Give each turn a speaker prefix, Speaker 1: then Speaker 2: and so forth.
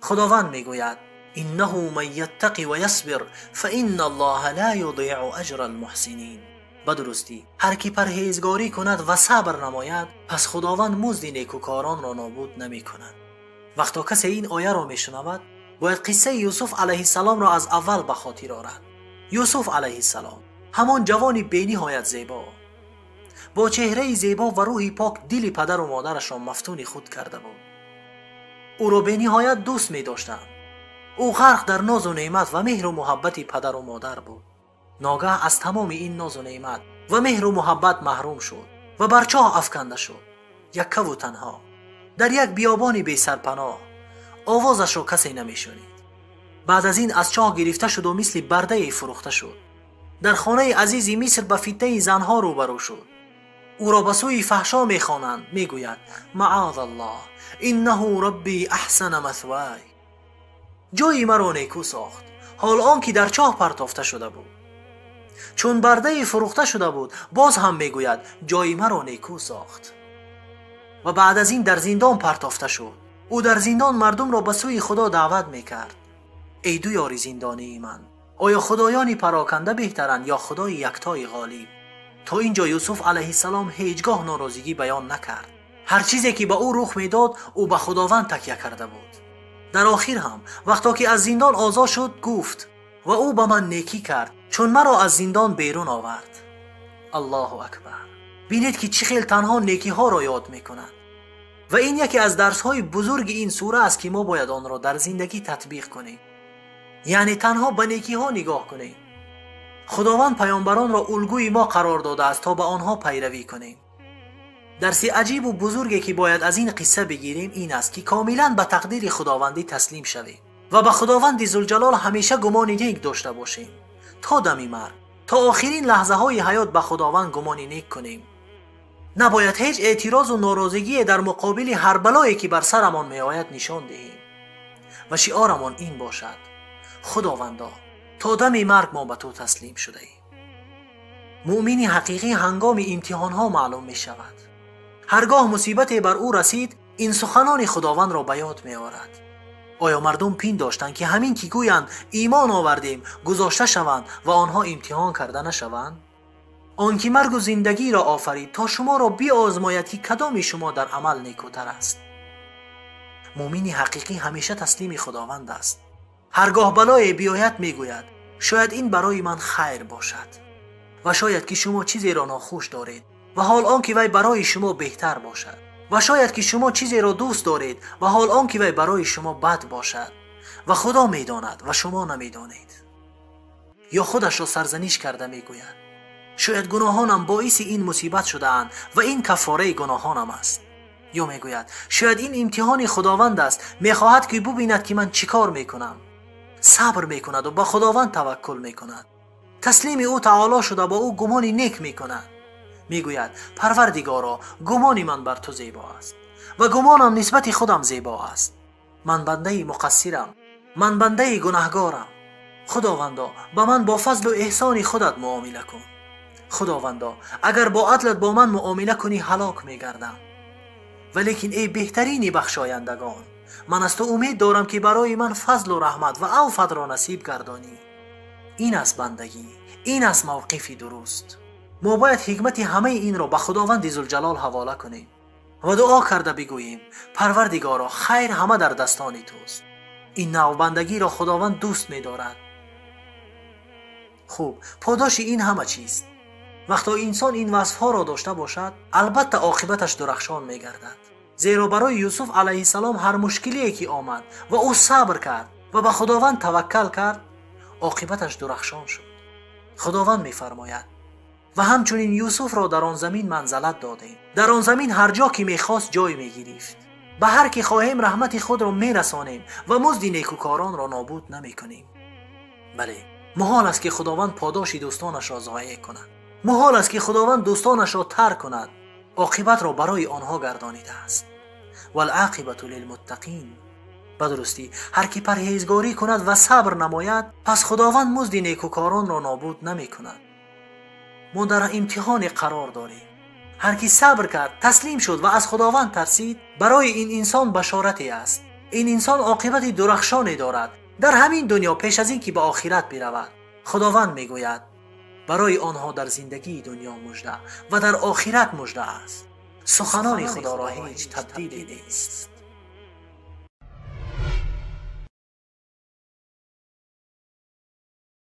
Speaker 1: Худованд мегӯяд: иннаҳу ман яттақи ва ясбир фаинна аллоҳа ла юдиъу аҷра алмуҳсинин. Ба дурустӣ ҳар ки парҳезгорӣ кунад ва сабр намояд, пас Худованд музди некӯкоронро нобуд намекунад. Вақто касе ин ояро мешунавад, бояд қиссаи Юсуф алайҳиссаломро аз аввал ба хотир орад. Юсуф алайҳиссалом ҳамон ҷавони бениҳоят зебо, бо чеҳраи зебо ва рӯҳи пок дили падару модарашро мафтуни худ карда буд. Ӯро бениҳоят дӯст медоштанд. Ӯ ғарқ дар нозу неъмат ва меҳру муҳаббати падару модар буд. Ногаҳ аз тамоми ин нозу неъмат ва меҳру муҳаббат маҳрум шуд ва бар чоҳ афканда шуд, яккаву танҳо дар як биёбони бесарпаноҳ. Овозашро касе намешунид. Баъд аз ин аз чоҳ гирифта шуду мисли бардае фурӯхта шуд. Дар хонаи азизи Миср ба фитнаи занҳо рӯбарӯ шуд. Ӯро ба сӯи фаҳшо мехонанд. Мегӯяд: маъозаллоҳ, иннаҳу рабби аҳсана масвай. Ҷои маро некӯ сохт, ҳол он ки дар чоҳ партофта шуда буд. Чун бардае фурӯхта шуда буд, боз ҳам мегӯяд: ҷои маро некӯ сохт. Ва баъд аз ин дар зиндон партофта шуд. Ӯ дар зиндон мардумро ба сӯи Худо даъват мекард. Эй ду ёри зиндонии ман, оё худоёни пароканда беҳтаранд ё худои яктои ғолиб? То ин ҷо Юсуф алайҳиссалом ҳеҷ гоҳ норозигӣ баён накард. Ҳар чизе ки ба ӯ рух медод, ӯ ба Худованд такя карда буд. Дар охир ҳам вақто ки аз зиндон озод шуд, гуфт: ва ӯ ба ман некӣ кард, чун маро аз зиндон берун овард. Аллоҳу акбар! Бинед ки чӣ хел танҳо некиҳоро ёд мекунад. Ва ин яке аз дарсҳои бузурги ин сура аст, ки мо бояд онро дар зиндагӣ татбиқ кунем. Яъне танҳо ба некиҳо нигоҳ кунем. Худованд паёмбаронро улгӯи мо қарор додааст, то ба онҳо пайравӣ кунем. Дарси аҷибу бузурге ки бояд аз ин қисса бигирем ин аст, ки комилан ба тақдири Худовандӣ таслим шавем ва ба Худованди Зулҷалол ҳамеша гумони нек дошта бошем. То дами марг, то охирин лаҳзаҳои ҳаёт ба Худованд гумони нек кунем. Набояд ҳеҷ эътирозу норозигие дар муқобили ҳар балое ки бар сарамон меояд нишон диҳем. Ва шиорамон ин бошад: Худовандо, то дами марг мо ба ту таслим шудаем. Муъмини ҳақиқӣ ҳангоми имтиҳонҳо маълум мешавад. Ҳаргоҳ мусибате бар ӯ расид, ин суханони Худовандро ба ёд меорад. Оё мардум пиндоштанд, ки ҳамин ки гӯянд имон овардем, гузошта шаванд ва онҳо имтиҳон карда нашаванд? Он ки маргу зиндагиро офарид, то шуморо биозмояд, ки кадоми шумо дар амал некӯтар аст. Муъмини ҳақиқӣ ҳамеша таслими Худованд аст. Ҳаргоҳ балое биёяд, мегӯяд: шояд ин барои ман хайр бошад ва шояд ки шумо чизеро нохуш доред ва ҳол он ки вай барои шумо беҳтар бошад, ва шояд ки шумо чизеро дӯст доред ва ҳол он ки вай барои шумо бад бошад, ва Худо медонад ва шумо намедонед. Ё худашро сарзаниш карда мегӯяд: шояд гуноҳонам боиси ин мусибат шудаанд ва ин каффораи гуноҳонам аст. Ё мегӯяд: шояд ин имтиҳони Худованд аст, мехоҳад ки бубинад ки ман чӣ кор мекунам. Сабр мекунад ва ба Худованд таваккул мекунад. Таслими ӯ таоло шуда бо ӯ гумони нек мекунад. Мегӯяд: Парвардигоро, гумони ман бар ту зебо аст ва гумонам нисбати худам зебо аст. Ман бандаи муқассирам, ман бандаи гунаҳгорам. Худовандо, ба ман бо фазлу эҳсони худат муомила кун. Худовандо, агар бо адлат бо ман муомила кунӣ, ҳалок мегардам. Валекин эй беҳтарини бахшояндагон, ман аз ту умед дорам, ки барои ман фазлу раҳмат ва авфатро насиб гардонӣ. Ин аст бандагӣ, ин аст мавқифи дуруст. Мо бояд ҳикмати ҳамаи инро ба Худованди Зулҷалол ҳавола кунем ва дуо карда бигӯем: Парвардигоро, хайр ҳама дар дастони туст. Ин навбандагиро Худованд дӯст медорад. Хуб, подоши ин ҳама чист? Вақто инсон ин васфҳоро дошта бошад, албатта оқибаташ дурахшон мегардад. Зеро барои Юсуф алайҳиссалом ҳар мушкилие ки омад ва ӯ сабр кард ва ба Худованд таваккал кард, оқибаташ дурахшон шуд. Худованд мефармояд: ва ҳамчунин Юсуфро дар он замин манзалат додем. Дар он замин ҳар ҷо ки мехост ҷой мегирифт. Ба ҳар ки хоҳем раҳмати худро мерасонем ва музди некӯкоронро нобуд намекунем. Бале, муҳол аст ки Худованд подоши дӯстонашро зоеъ кунад. Муҳол аст ки Худованд дӯстонашро тарк кунад. Оқибатро барои онҳо гардонидааст. Валъоқибату лилмуттақин. Ба дурустӣ ҳар ки парҳезгорӣ кунад ва сабр намояд, пас Худованд музди некӯкоронро нобуд намекунад. Мо дар имтиҳоне қарор дорем. Ҳар ки сабр кард, таслим шуд ва аз Худованд тарсид, барои ин инсон башорате аст. Ин инсон оқибати дурахшоне дорад дар ҳамин дунё пеш аз ин ки ба охират биравад. Худованд мегӯяд: барои онҳо дар зиндагии дунё мужда ва дар охират мужда аст. Суханони Худоро ҳеҷ табдиле нест.